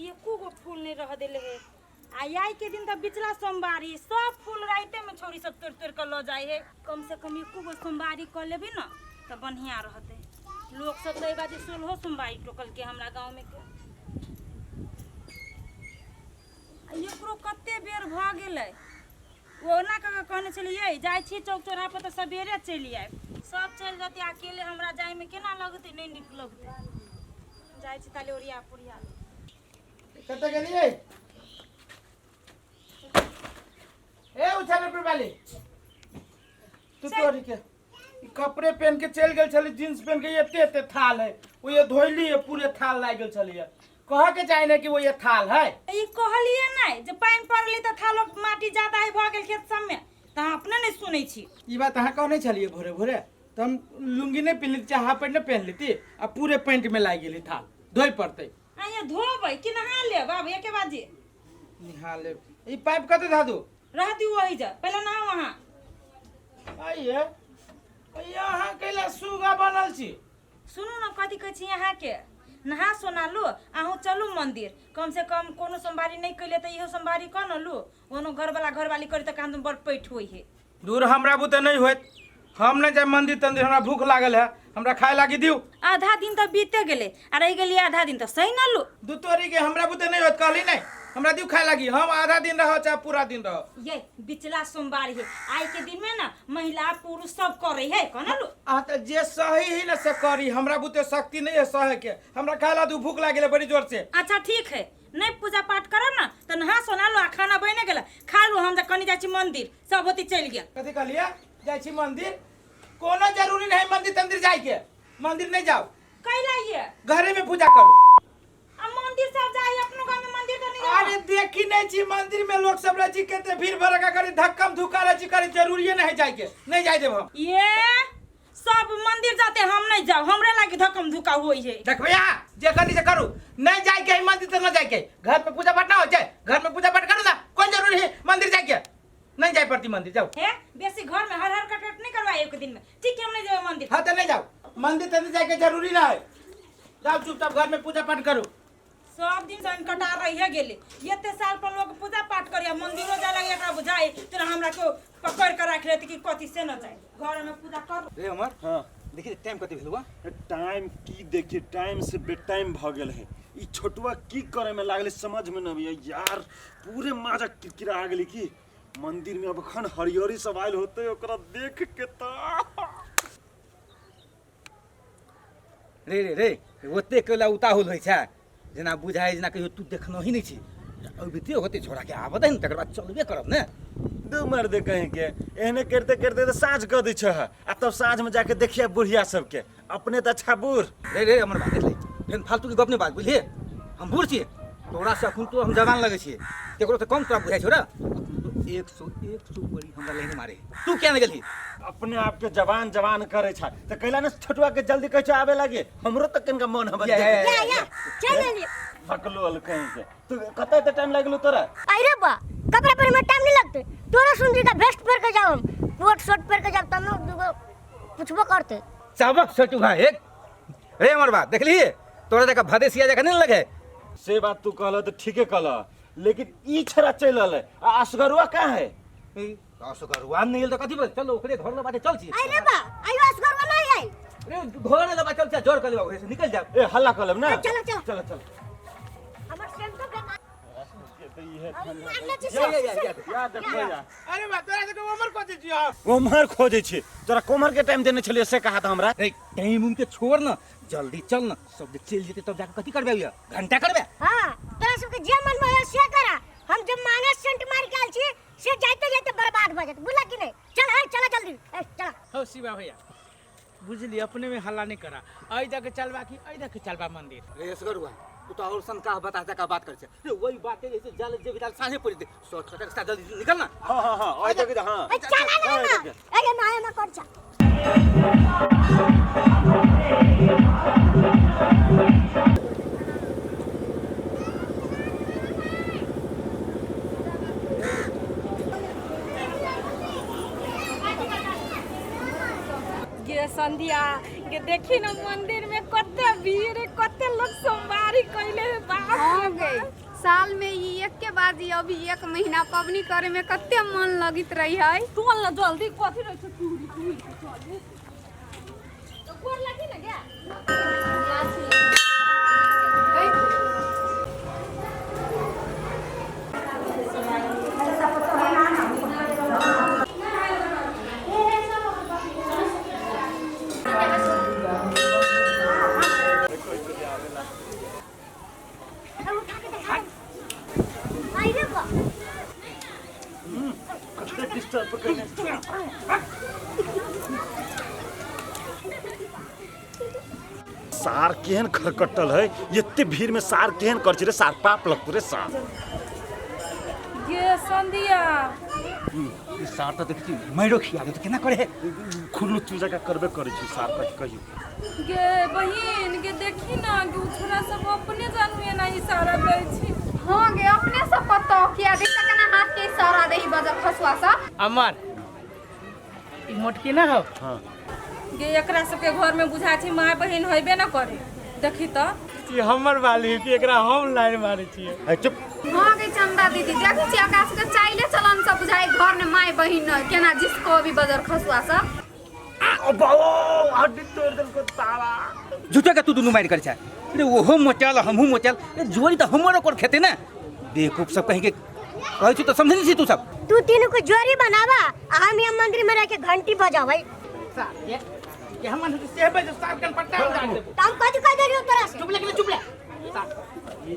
एको गो फूल नहीं रह देले है। आ आई के दिन तो बिचला सोमवारी सब फूल राइते में छोरी सब तोड़ तोड़ के ल जाए है। कम से कम एको गो सोमवारी कर लेबी ना तो बढ़िया रहते। लोग सब तो एहि बाजी 16 सोमवारी टोकल के हमरा गाँव में के। आ एकरो कते बेर भऽ गेलै। ओना कऽ के कहने छलियै जाइ छी चौक चौराहा पर तऽ सबेरे चलि आयब। सब चलि जेतै, अकेले हमरा जाइमे केना लगतै, नहि नीक लगतै। जाइ छी ताले ओरिया पोरिया। कतऽ गेलियै ए उछालपुर वाली? तू तोरी के ई कपड़े पहन के चलि गेल छली, जींस पहन के। एते एते थाल है, ओ ये धोइली है, पूरे थाल लागि गेल छलियै। कह के चाही ने कि वो ये थाल है। ई कहलियै नहि जे पानि पड़लै तऽ थालो माटी ज्यादा है भऽ गेल खेत सबमे, तऽ अहाँ अपने नहि सुनै छी। ई बात अहाँ कहने छलियै भोरे भोरे तऽ हम लुंगी नहि पहिन लेती, चाहे हाफ पैंट नहि पहिन लेती, आ पूरे पैंट में लागि गेली थाल, धोइ पड़तै। अहाँ धोबै कि नहा लेब? आब एके बाजी नहा लेब। ई पाइप कतऽ धऽ दू? रह दियौ ओहि जा, पहिले नहाउ अहाँ। आइये अहाँ कैला सुगा बनल छी? सुनू ने, कथी कहै छी अहाँके, नहा सोना लू, अहूँ चलू मंदिर। कम से कम कोनो सोमवारी नहि कैले तऽ इहो सोमवारी कऽ ने लू। ओनो घरवाला घरवाली करी तऽ कहाँ बड़ पैठ होइ है। दूर, हमरा बुते नहीं होत, हम नहीं जाए मंदिर तंदिर, हमरा भूख लागल है, हमरा खाए लागी दियो। आधा दिन तऽ बीते गेलै आ रहि गेलियै आधा दिन, तऽ सही न लू। दू तोरी के, हमरा बुते नहीं होत, कहली नहीं, हमरा दियो खाए लागी, हम आधा दिन रहो चाहे पूरा दिन रहो। ये बिचला सोमवार है, आइ के दिन में ना महिला पुरुष सब करे है, कहना लू। आ त जे सही ही न से करी, हमरा बुते शक्ति नहीं है सहे के, हमरा खाए ला दू, भूख लागल है बड़ी जोर से। अच्छा ठीक है, नहीं पूजा पाठ करब ना तऽ नहा सोना लो आ खाना बने गेल खा लो, हम तऽ कनी जाइ छी मंदिर, सब होती चलि गेल। कथी कहलिए? जाइ छी मंदिर? कोनो जरूरी नहीं मंदिर तंदिर जाए के, मंदिर नहीं जाओ। कैला ये? घरे में पूजा करो। आ मंदिर सब जाई, अपनो गांव में मंदिर तो नहीं जाओ। अरे देखी नहीं छी मंदिर में लोग सब रहे छी केते भीड़ भड़का करी, धक्कम धुक्का रहे छी करी, जरूरी नहीं जाए के, नहीं जाए देब हम। ये सब मंदिर जाते हम नहीं जाओ, हमरे लागी धक्कम धुक्का होई है। देख भैया जे करनी से करू, नहीं जाए के मंदिर तो न जाए के, घर में पूजा पाठ ना हो जाए, घर में पूजा पाठ करू ना, कौन जरूरी है मंदिर जाए के, नहीं जाए पड़ती मंदिर जाओ। हे बेसी घर में हर हर कटकट नहीं करवाए एक दिन में, ठीक है हम नहीं जाए मंदिर। हाँ तो नहीं जाओ मंदिर तंदिर जाए के जरूरी ना है, जाओ चुपचाप घर में पूजा पाठ करो। सब दिन सन कटा रही है गेले, एते साल पर लोग पूजा पाठ करे मंदिरो जाए लगे, एकरा बुझाए तोरा हमरा को पकड़ के राख लेते कि कथी से न जाए, घर में पूजा कर। रे अमर। हाँ। देखिए टाइम कते भेल हुआ? टाइम की देखिए, टाइम से बेटाइम भ गेल है। ई छोटुआ की करे में लागले समझ में न अबैया यार, पूरे माजा किरकिरा आ गेली की मंदिर में अब खन हरियरी सब आयल होते ओकरा देख के त रे रे रे ओते कैला उताहुल होइ छै जेना बुझाइ जेना कहियो तू देखनो ही नहीं छी। अबिते होते छोड़ा के आबऽ दे ने, तकर बाद चलबे करब ने। दू मर दे कहीं के, एहने करते करते तो साँझ कऽ दै छह आ तब साँझ में जाके देखिए बुढ़िया सबके, अपने तऽ अच्छा बूढ़। रे रे हमर बात देख ले, फेन फालतू के गप नहीं बात बुझलिए, हम बूढ़ छियै तोरा से, अखन तो हम जवान लगै छियै, तेकरो से कम तोरा बुझाइ छौ रे। अखन तो 101 बड़ी हमरा लेने मारे, तू क्या नहीं गेलही? अपने आप के जवान जवान करे छा त कैला ने छोटुआ के जल्दी कहै छौ आबे लागे, हमरो त कनिका मन हमर या, या, या, या, चल एलियै। भकलो अल कहीं के तू कतऽ एते टाइम लागलो तोरा? अरे बा कपड़ा पहिरे में टाइम नहीं लगते, तोरा सुंदरी का वेस्ट पहिर के जाओ, हम कोट शर्ट पहिर के जाओ तब न दूगो पूछबो करते। चाबक छोटुआ एक रे हमर बात देखली तोरा जका भदेसिया जका नहीं लगे। से बात तू कहल त ठीके कहल, लेकिन ई छड़ा चलि रहल है आ असगरुआ कहाँ है? असगरुआ नहीं आयल त कथी बोल, चल ओकरे घर लग बाटे चल छी। अरे बा आयो असगरुआ नहीं आयल। रे घर लग चल छी, जोर कर लेबा ओकरे से निकल जा। ए हल्ला कर लेब ना। चलो, चलो। चलो, चलो। हमर सेम तो के त ई है मारने छी। या, या, या, या। या देखो या। अरे बा तोरा से उमर खोजे छी हम। उमर खोजे छी तोरा, कोमर के टाइम देने छलियै से कहा था हमरा। रे टाइम उम के छोड़ न, जल्दी चल न, सब जे चलि जेतै तब जाके कथी करबे, या घंटा करबे? हां तोरा सबके जे मन में होय से करा, हम जब मांगे सेंट मार के आयल छी से जाइते जाइते बर्बाद भ जात, बुझला कि नहीं? चल ए चला जल्दी, ए चला। हो शिवा भैया बुझली, अपने में हल्ला नहीं करा, ऐ दके चलबा कि ऐ दके चलबा मंदिर? रे असगरुआ तू तो और शंका बता जका बात कर छे रे, वही बात है जैसे जल जे बिदाल साँझे पड़ी दे शॉर्टकट रास्ता जल्दी निकल ना। हां हां हां ऐ दके हां। ए चला ना ना, ए ना ना कर चा। गे संध्या गे देखी ना मंदिर में कते भीड़ है, कते लोग सोमवारी कइले है, बाप रे हाँ गे। बाप। साल में ई एक के बाद ई अभी एक महीना पबनी करे में कते मन लगित रही है। तोल ना जल्दी कथी रहै छै टूरी टूरी चल तो गोर लगी ना गे। उठा के देखा आई रे बा। कते डिस्टर्ब कइने। सार केहन खरकटल है, एते भीड़ में सार केहन कर छै रे, सार पाप लगतौ रे सार। गे संधिया ई सार तऽ देखै छी माइरो खिया देतौ, केना करे है? खुरलु चूजा का करबे करै छै सार, कथी कहियौ। गे बहिन गे देखी ना गे, उ छोरा सब अपने जानू एना इशारा दै छै। हाँ गे अपने सब पता किया देख त केना हाथ के इशारा देही बजर खसुआ सब। अमर ई मोटकी ना हो। हाँ गे एकरा सबके घर में बुझा छै माय बहिन होइबे ना करे, देखी त ई हमर वाली है कि एकरा हम लाइन मारै छियै। है चुप। हाँ गे चंदा दीदी देखै छी एकरा सबके चाइले चलन सब बुझाइ घर में माय बहिन न केना जिसको भी बजर खसुआ सब। अब्बा हड्डी तोड़ देलको तारा। झूठे के तू दुनू मारि कर छै रे, ओहो मोचल हमहूँ मोचल रे, जोड़ी तऽ हमर ओकर खेते ने। बेवकूफ सब कहीं के कहै छी तऽ समझै नहि छी तू सब। तू तीनों को जोड़ी बनावा आ हम यहाँ मंदिर में रह के घंटी बजाबै। सार ये ये हमन से बजे सार कन पट्टा हम डाल देबो। त हम कथी कह देलियौ तोरा से? चुप ले के चुप ले। सार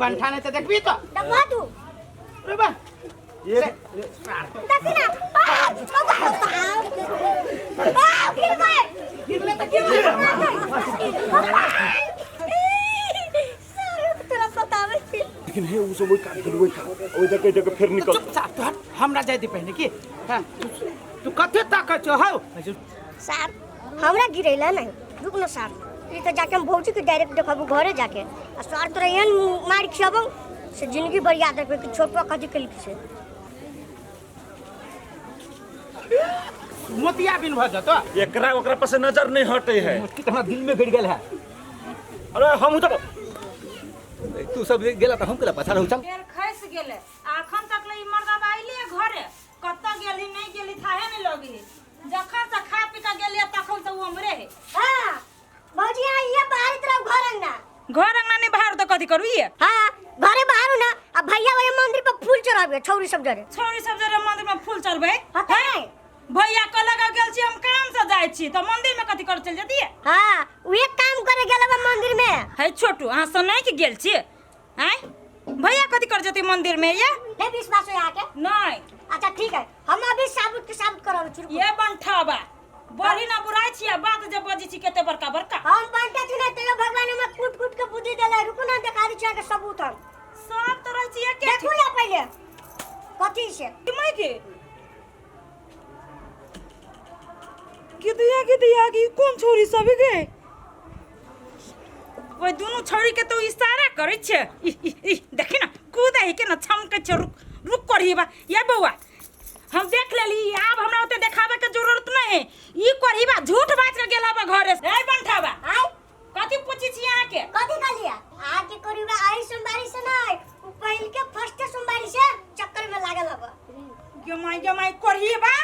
बंठा नहीं त देखबी तो देखबा तू। रे बा ये देखी ना। आ, बाबा, आ, गिर गए। गिरले त गिरले। सार, तोरा बताबै छी। लेकिन हे उ सब ओइ कात गेल, ओइ कात ओइ देख देख फेर निकल। चुप सार तू हट, हमरा जाय दे पहले की। हां तू कथे ताकै छौ हौ? सार हमरा गिरैला नहीं, रुक न सार, ई त जाके हम भौजी के डायरेक्ट देखबू घरे जाके आ सार तोरा एहन मार खियाबौ से जिंदगी भर याद रखबे कि छोटुआ कथी केलकै से। मोतिया बिन भ जतो। एकरा ओकरा पर से नजर नहीं हटे है। मोटकी तऽ हमरा दिल में गड़ गेल है। अरे हमहूँ तो तू सब गेला तऽ हम केला पाछा रहू। चल पेड़ खसि गेलै आ अखन तक ले ई मर्दबा अयलियै घरे, कतऽ गेली नहि गेली थाहे नहि लगी। जखन से खा पी के गेलियै तखन से उ हमरे है। हाँ भौजी यहाँ ये बाहर तरफ घर अंगना। घर अंगना नहीं बाहर तो कथी करू ये? हाँ घरे बाहर ना आ भैया भैया मंदिर पर फूल चढ़ाबे छौरी सब जरे। छौरी सब जरे मंदिर में फूल चढ़बै? हाँ त नहीं। भैया कहलक गेल छी हम काम से जाइ छी तऽ मंदिर में कथी कर चलि जतियै? हाँ उहे काम करे गेल बा मंदिर में। है छोटू अहाँ सुनै के गेल छी? आँय भैया कथी कर जती मंदिर में ये? नहीं विश्वास हो यहाँ के? नहीं। अच्छा ठीक है हम अभी साबुत के साबुत करब शुरू। ये बंठाबा बड़ी ना बुराइ छी आ बात जे बजै छी कते बड़का बड़का। हम बंटा छी नहीं तैयो भगवान हमरा कूट कूट के बुद्धि देले। रुकू ना देखा दी छी अहाँके सबूत हम। सब तो रहै छी एके। देखू ना पहिले कथी से। माय के गिदिया गिदिया की कोन छोरी सब गे? ओइ दुनू छौरी के तो इशारा करै छै। इ इ इ देखी ना कूदै है के ना छमकै छै। रुक रुक करही बा ये बौआ, हम देख लेली, आब हमरा ओते देखाबे के जरूरत नहीं है। ई करही बा झूठ बाज के गेल हबा घरे से। ए बंठाबा आय कथी पूछी छी अहाँ के? कथी कहलियै? अहाँ के करी बा आई सोमवारी से नहीं, उ पहिल के फर्स्ट सोमवारी से चक्कर में लागल हबा। गे माय गे माय करही बा,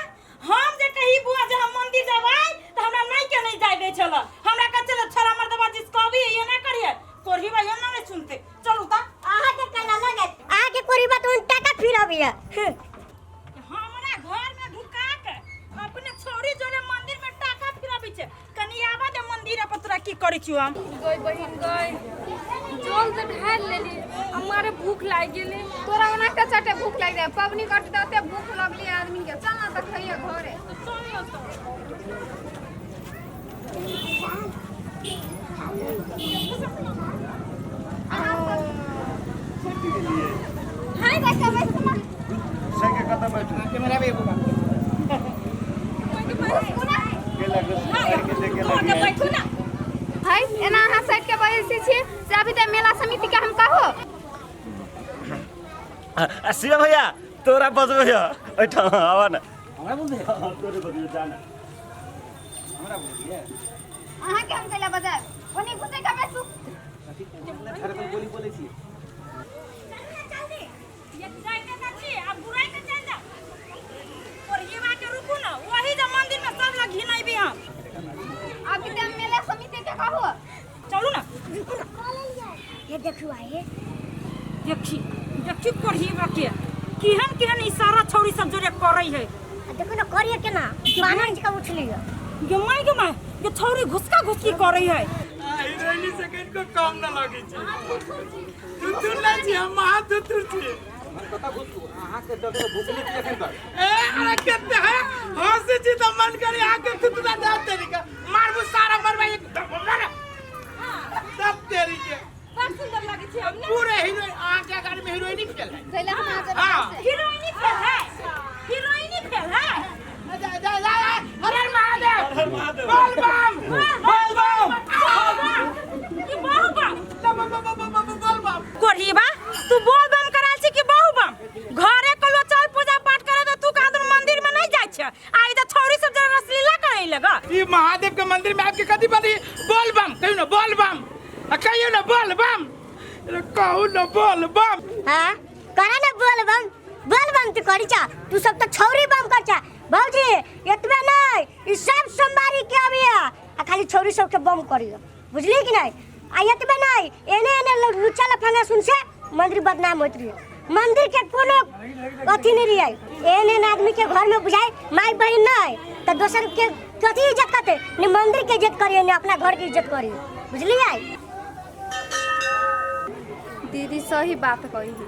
हम जे कही बुआ जे हम मंदिर जेबै त हमरा नहीं के नहीं जाय दै छल। हमरा कह चल छोरा मर्दबा जिस कहबी ये ना करिए करही बा ये ना नहीं सुनते। चलू त अहाँ के कहला लगत अहाँ के करी बा तो उन टाका फिरबिया। हमरा घर में ढुका के अपने छोरी जोरे मंदिर में टाका फिराबै छै। कनी आबा दे मंदिर पर तोरा की करै छियौ हम? गई बहिन गई, जल तऽ ढारि लेली हमारे भूख लागि गेलै। तोरा ओना के चटे भूख लागि जाय, पबनी करते तऽ ओते भूख लगली आदमी के। चल ना तऽ खइए घरे। चल ना तऽ। हाय देखा बैठ ना। से के कतऽ बैठू? कैमरा भी एगो बा। के लागल के देखे तोहर के बैठू ना। हाय एना अहाँ साइड के बैसै छी से अभी तऽ मेला समिति के हम कहो। आ शिवा भैया तोरा बजबै है एहिठाम आवा ना। हमरा बोल दे। हाँ, तोरे बजबै जा ना। हमरा बोल दिए। अहाँ के हम कैला बजायब? ओनी घुसै के बैसू। कथी बोली बोलै छी? जल्दी देखी देखी कोढ़ीबा के केहन केहन इशारा छौरी सब जोरे करै है। आ देखो ना करिए केना बानर जी का उछली है। गे my गे my, गे छौरी घुसका घुसकी करै है। हीरोइनी से कनिको कम न लगै छै। थुथुर नहि छी हम, महा थुथुर छी। कतऽ घुसू अहाँके डर भुकली छी एखन तक। ए अरे कते है हंसी छी तऽ मन करी आके थुथुरा दे तेरी के मारबू सारा मरबा एक मार तब तेरी के। बड़ सुंदर लागै छै हम ने। पूरे हीरोइन अहाँके अगाड़ी में हीरोइनी खेल है। कैला हम अहाँ हाँ। हीरोइनी फेल है, हीरोइनी फेल है। जा जा जा हर हर महादेव, बोल बम बोल बम ई बहु बम बोल बम। कोढ़ीबा तू बोल बम कराल छी कि बहु बम? घरे कलो चल पूजा पाठ करे त तू कहाँ मंदिर में नहीं जाय छै, आ इधर छौरी सब जरा रसलीला करे लगा। ई महादेव के मंदिर में आबि के कथी बनी बोल बम कहियो ना बोल बम आ कहियो ना बोल बम, अरे कहू ना बोल बम। हाँ करा ना बोल बम, बोल बम तू करी चा, तू सब तो छौरी बम कर चा। भौजी एतबे नहीं ई सब सोमवारी के अबिया आ खाली छौरी सब के बम करियो, बुझली कि नहीं? आ एतबे नहीं एने एने लुच्चा लफंगा सुन से मंदिर बदनाम होइत रहिए, मंदिर के कोनो अथी नहीं रहिए। एहन एहन आदमी के घर में बुझाए माई बहन नहीं तो दोसर के कथी इज्जत करते, नहीं मंदिर के इज्जत करिए नहीं अपना घर के इज्जत करिए, बुझलिए? दीदी सही बात कही है।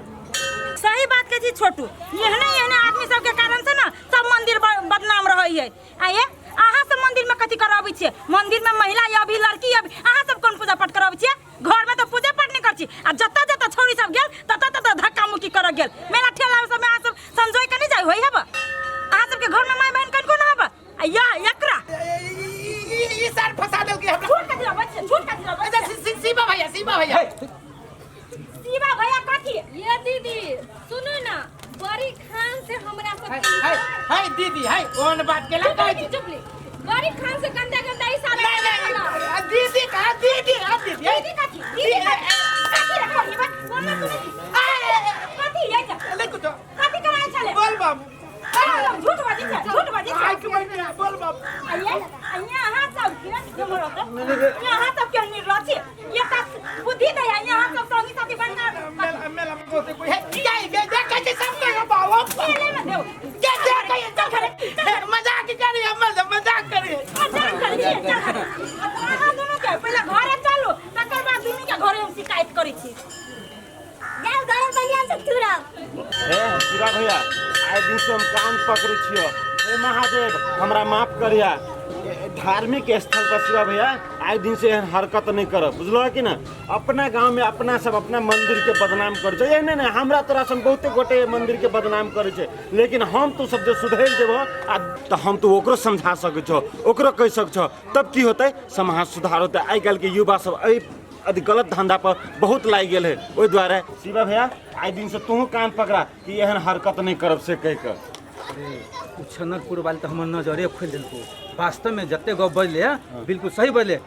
सही बात कहै छी छोटू, एहने एहने आदमी सबके कारण से ना सब मंदिर बदनाम रहै है। आ ये अहाँ सब मंदिर में कथी कराबै छियै? मंदिर में महिला अभी लड़की अभी अहाँ सब कोन पूजा पाठ कराबै छियै? घर में तो पूजा पाठ नहीं करै छी, आ जतऽ जतऽ छौरी सब गेल ततऽ ततऽ धक्का मुक्की करऽ गेल। मेला ठेला सब में अहाँ सब संजोय के नहीं जाइ होइ हेब? अहाँ सबके घर में माय बहन कनिको ना हेब? आ या एकरा ई सार फंसा देलकै हमरा। झूठ कथी लबै छियै? झूठ कथी लबै अच्छा छियै? शिवा भैया, शिवा भैया, शिवा भैया कथी? ये दीदी सुनू ना, बड़ी खान से हमरा सब हाय हाय हाय दीदी हाय ओन बात केला कहै छी। चुप ले, बड़ी खान से गंदा गंदा इशारा नहीं करे नहीं दीदी कहा दीदी आ दीदी दीदी कथी? दीदी कथी? कथी रे कोढ़ीबा? कोना सुनै छी? कथी ये जा? नहीं कुछ कथी करायल छलै? बोल बम झूठ बाजै छै, झूठ बाजै छै। आइ के महीने बोल बम। आ ये यहाँ सब के यहाँ सब के निर्लज छी, ये त बुद्धि दै है, यहाँ सब संगी साथी बनना मेला मेला में गोते कोई है जाई बे देखै छी सब के बाबा मेले में देव के देखै चल खरे मजाक करी हम मजाक करी मजाक करी छी। चल खरे अहाँ दुनू के पहिले घरे चलू, तकर बाद दुनू के घरे हम शिकायत करै छी। जाओ घरे बढ़िया से तुरब। हे शिवा भैया आइ दिन से हम कान पकड़ै छियो, हे महादेव हमरा माफ करिया। धार्मिक स्थल पर शिवा भैया आइ दिन से एहन हरकत नहीं करब, बुझलो कि ना? अपना गांव में अपना सब अपना मंदिर के बदनाम करै छै, एहने नहि हमरा तोरा सब बहुते गोटे मंदिर के बदनाम करै छै, लेकिन हम तो सब जे सुधरि जेबो आ तऽ हम तो ओकरो समझा सकै छौ, ओकरो कहि सकै छौ, तब की होतै समाज सुधार होतै। आइ काल्हिके युवा सब एहि अति गलत धंधा पर बहुत लागि गेल है, ओहि दुआरे शिवा भैया आइ दिन से तोहूँ कान पकड़ा कि एहन हरकत नहीं करब से कहि कऽ। उछनरपुर वाली तऽ हमर नजरे खोलि देलको, वास्तव में जते गप बजले बिल्कुल सही बजले।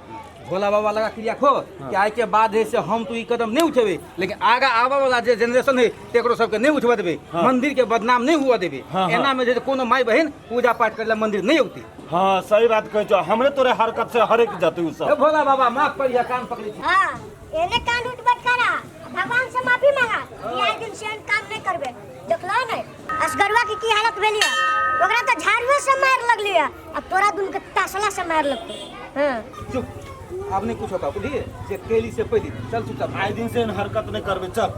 भोला बाबा लगा क्रिया खो कि आइ के बाद है से हम तो ई कदम नहीं उठेबे, लेकिन आगा आबऽ वाला जे जनरेशन है तेकरो सबके नहीं उठबऽ देबे, मंदिर के बदनाम नहीं हुआ देबे। एना में जे कोनो माय बहिन पूजा पाठ करे ला मंदिर नहीं औती। हाँ सही बात कहै छौ, हमरे तोरे हरकत से हरेक जतै उ सब। ए भोला बाबा माफ करिया, कान पकड़ै छी। हाँ एने कान उठबत करा, भगवान से माफी मांगा कि आइ दिन से एहन काम नहीं करबे। देखलो नहीं असगरवा के की हालत भेलिया, ओकरा तो झाड़ुए से मार लगलिया, अब तोरा दुन के तासला से मार लगतो। हाँ चुप, अब नहीं कुछ होता, बुझलिए जे केली से पहली चल चुपचाप। आइ दिन से एहन हरकत नहीं करबे, चल।